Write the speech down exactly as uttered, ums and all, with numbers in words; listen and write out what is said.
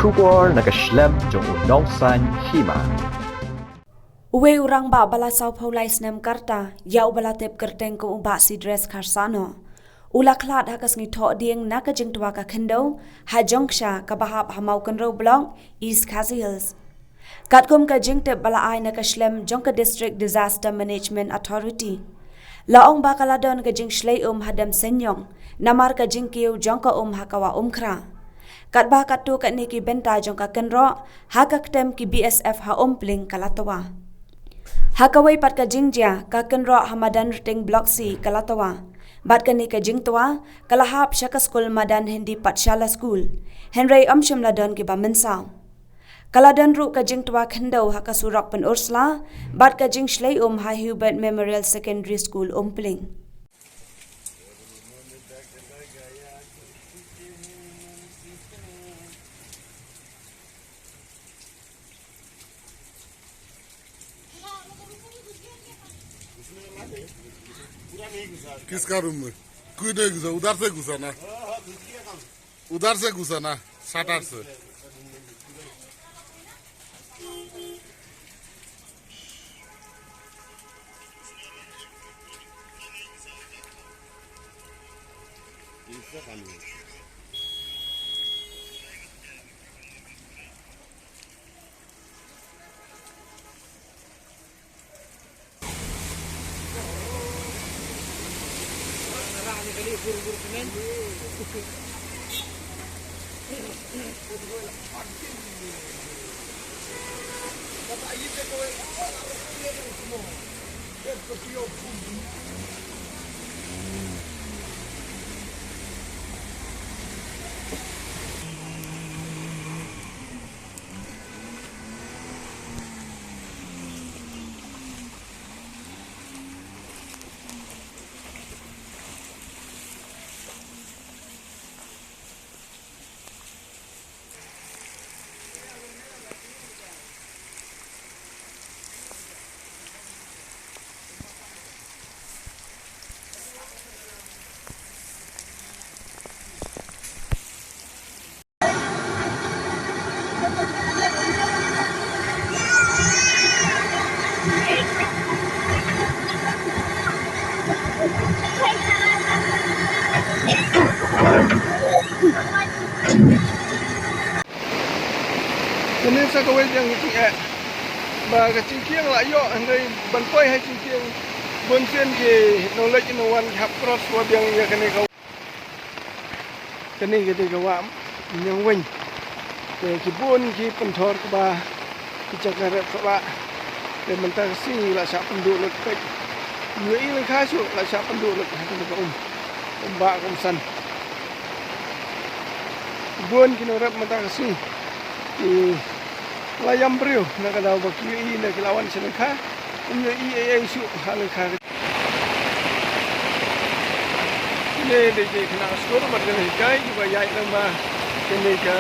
Khubor na ka shlem jong u Nongsaiñ Hima. Uwei u rangbah ba la sawphew lai snem ka rta, ïa uba la tip kyrteng kum u Bah Sidres Kharsano, u la khlad ha ka sngi Thohdieng na ka jingtwa ka khyndew ha jong ksha kaba hap ha Mawkynrew Block, East Khasi Hills. Katkum ka jingtip ba la ai na ka shlem jong ka District Disaster Management Authority, la ong ba ka la don ka jingshlei um hadem seiñiong namar ka jingkiew jong ka um ha ka Wah Umkhrah. Katba katto katne ki bynta jong ka kynroh ha ka ktem ki B S F ha Umpling ka la twa. Ha kawei pat ka jingjia, ka kynroh ha madan Rting Block C ka la twa. Bad kane ka jingtwa ka la hap sha ka skul madan Hindi Pathshala School, hynrei ym shym la don kiba mynsaw. Ka la don ruh ka jingtwa khyndew ha ka surok Pynursla bad ka jingshlei um ha Hubert Memorial Secondary School, Umpling. किसका रूम में? कोई नहीं घुसा, उधर से घुसा ना। उधर से घुसा ना, शटर से। Kane sa kawei jong ka jingeh ba ka jingkieng la ïoh, hynrei ban poi ha jingkieng bun sien ki nongleit nongwan ki hap cross wa biang ïa kane ka. Kane ka dei ka wah Myniangweiñ. Te ki bun ki pynthor kaba ki jaka rep kaba. Te mynta ka sngi la shah pynduh lut peit. Ym ïohi lyngkha shuh, la shah pynduh lut ha kane ka um. Um bah um san. Bun ki nongrep mynta ka sngi ki la ïam briew na ka daw ba ki ïohi ne ki la wan sha lyngkha. Ym ïohi ei ei shuh ha lyngkha. Kine dei ki khynnah skul bad kine ki kai kiba ïaid lang ba kine ka